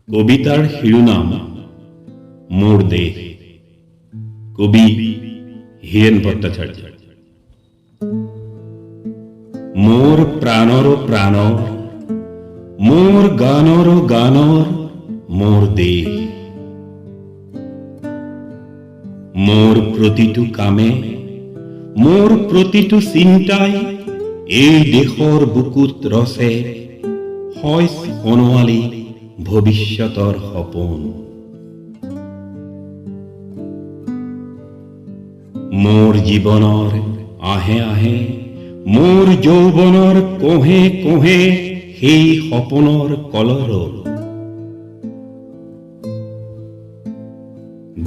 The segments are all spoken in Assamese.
কবিতাৰ শিৰোনাম মোৰ দেশ। কবি হীৰেণ ভট্টাচাৰ্য। মোৰ প্ৰাণৰো প্ৰাণৰ, মোৰ গানৰো গানৰ মোৰ দেশ। মোৰ প্ৰতিটো কামে, মোৰ প্ৰতিটো চিন্তাই এই দেশৰ বুকুত ৰচে শইচ সোণোৱালী ভৱিষ্যতৰ সপোন। মোৰ জীৱনৰ আঁহে আঁহে, মোৰ যৌৱনৰ কোঁহে কোঁহে সেই সপোনৰ কলৰৱ।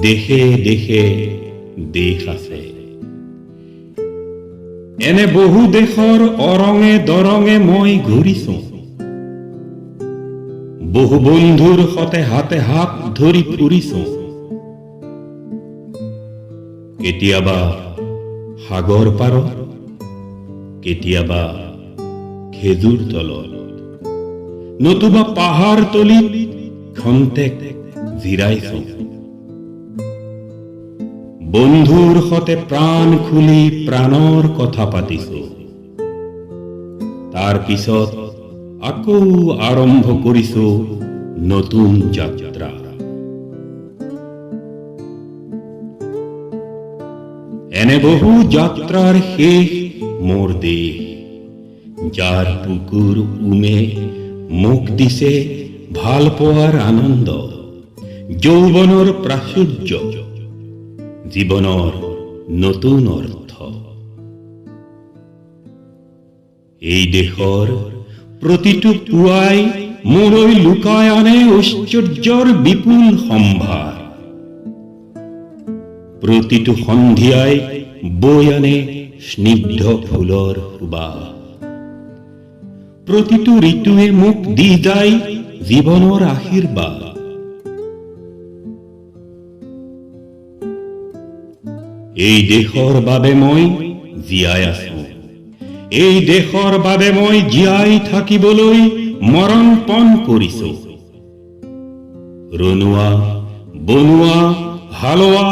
দেশে দেশে দেশ আছে, এনে বহু দেশৰ অৰঙে দৰঙে মই ঘূৰিছো, বহু বন্ধুৰ সতে হাতে হাত ধৰি ফুৰিছো। কেতিয়াবা সাগৰ পাৰত, কেতিয়াবা খেজুৰ তলত, নতুবা পাহাৰ তলিত খন্তেক জিৰাইছো। বন্ধুৰ সতে প্ৰাণ খুলি প্ৰাণৰ কথা পাতিছো। তাৰ পিছত আকৌ আৰম্ভ কৰিছো নতুন যাত্ৰা। এনে বহু যাত্ৰাৰ শেষ মোৰ দেশ, যাৰ বুকুৰ উমে মোক দিছে ভাল পোৱাৰ আনন্দ, যৌৱনৰ প্ৰাচুৰ্য, জীৱনৰ নতুন অৰ্থ। এই দেশৰ প্ৰতিটো পুৱাই মোলৈ লুকাই আনে ঐশ্বৰ্যৰ বিপুল সম্ভাৰ, প্ৰতিটো সন্ধিয়াই বৈ আনে স্নিগ্ধ ফুলৰ সুবাস, প্ৰতিটো ঋতুৱে মোক দি যায় জীৱনৰ আশীৰ্বাদ। এই দেশৰ বাবে মই জীয়াই আছো, এই দেশৰ বাবে মই জীয়াই থাকিবলৈ মৰণপণ কৰিছো। ৰণুৱা, বনুৱা, হালোৱা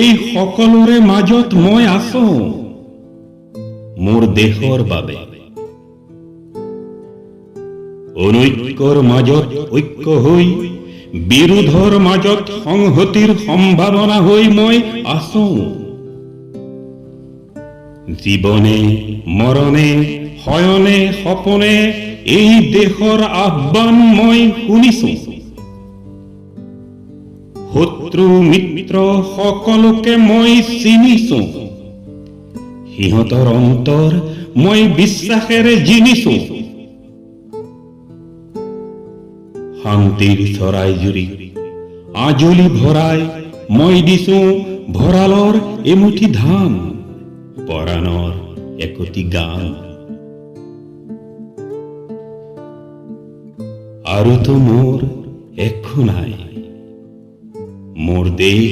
এই সকলোৰে মাজত মই আছো মোৰ দেশৰ বাবে। অনৈক্যৰ মাজত ঐক্য হৈ, বিৰোধৰ মাজত সংহতিৰ সম্ভাৱনা হৈ মই আছো। জীৱনে মৰণে শয়নে সপোনে এই দেশৰ আহ্বান মই শুনিছো। শত্ৰু মিত্ৰ সকলোকে মই চিনিছো, সিহঁতৰ অন্তৰ মই বিশ্বাসেৰে জিনিছো। শান্তিৰ চৰাই জুৰি আঁজলি ভৰাই মই দিছো ভঁৰালৰ এমুঠি ধান, পৰাণৰ একটি গান। আৰুতো মোৰ একো নাই, মোৰ দেশ,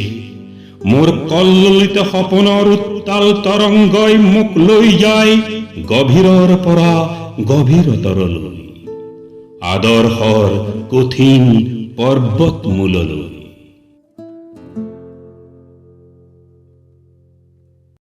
মোৰ কল্লোলিত সপোনৰ উত্তাল তৰংগই মোক লৈ যায় গভীৰৰ পৰা গভীৰতৰলৈ, আদৰ্শৰ কঠিন পৰ্বতমূললৈ।